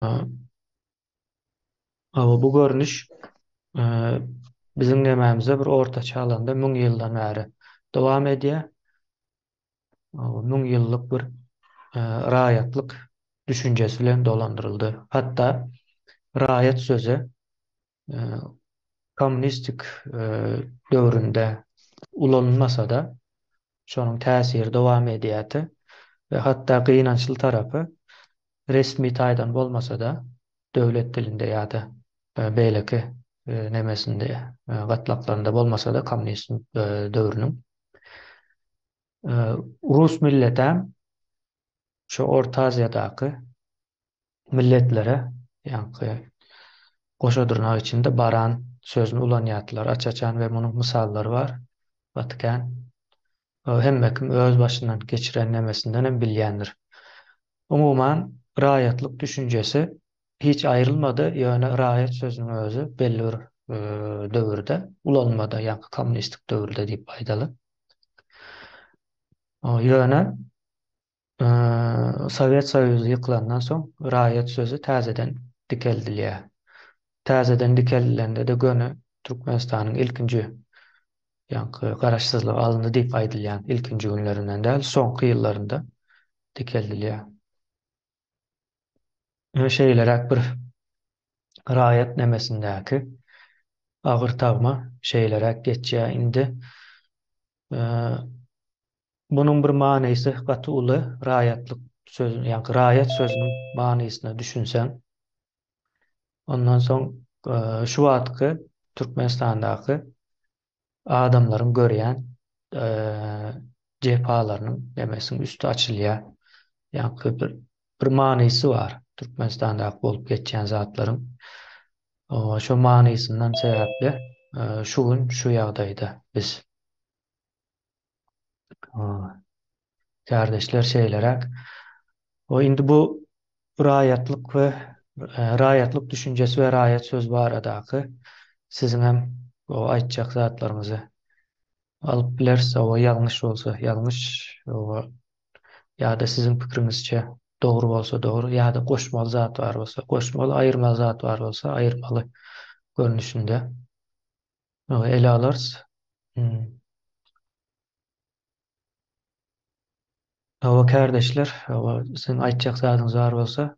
Hawa, bu görnüş biziň nemämize bir ortaça alanda 1000 ýyldan bäri dowam edýär. 1000 ýyllyk bir raýatlyk düşünjesi bilen dolandyryldy. Hatda raýat sözi kommunistik döwründe ulanylmasa-da, şonuň täsiri dowam edýärdi we hatda gynançly tarapy resmi taýdan bolmasa-da, döwlet dilinde ýa-da beýleki nemesinde gatlaklarynda bolmasa-da kommunist döwrüniň rus milletem şu Orta Aziýadaky milletlere ýaňky goşa dyrnak içinde baran sözüni ulanýardylar aç-açan we munuň mysallary bar gaty kän. Hemme kim öz başyndan geçiren nemesinden hem bilýändir. Umuman raýatlyk düşünjesi hiç aýrylmady, ýöne raýat sözüniň özi belli bir döwürde ulanylmady, ýaňky kommunistik döwürde diýip aýdaly. Ýöne Sowet Soýuzy ýykylandan soň raýat sözi täzeden dikeldilýär. Täzeden dikeldilende-de göni Türkmenistanyň ilkinji ýaňky garaşsyzlygy alyndy diýip aýdylýan ilkinji günlerinden däl, soňky ýyllarynda dikeldilýär. Şeýleräk bir raýat nemesindäki agyr tagma şeýleräk geçýär indi. Munuň bir manysy gaty uly, raýatlyk söz, ýagny raýat sözüniň manysyna düşünseň, ondan soň şu wagtky Türkmenistandaky adamlaryň görýän jepalarynyň nemesiniň üsti açylýar. Ýagny bir bir manysy bar Türkmenistandaky bolup geçýän zatlaryň. Şo manysyndan sebäpli şu gün şu ýagdaýda biz. Kärdeşler şeýleräk. O indi bu raýatlyk we e, raýatlyk düşünjesi we raýat söz baradaky siziň hem o aýtjak zatlaryňyzy alyp bileris. O ýalňyş bolsa ýalňyş, o ýa-da siziň pikiriňizçe dogry bolsa dogry, ýa-da goşmaly zat bar bolsa goşmaly, aýyrmaly zat bar bolsa aýyrmaly görnüşinde. Ele alarys. Hmm. Hawa kärdeşler, hawa siziň aýtjak zadyňyz bar bolsa.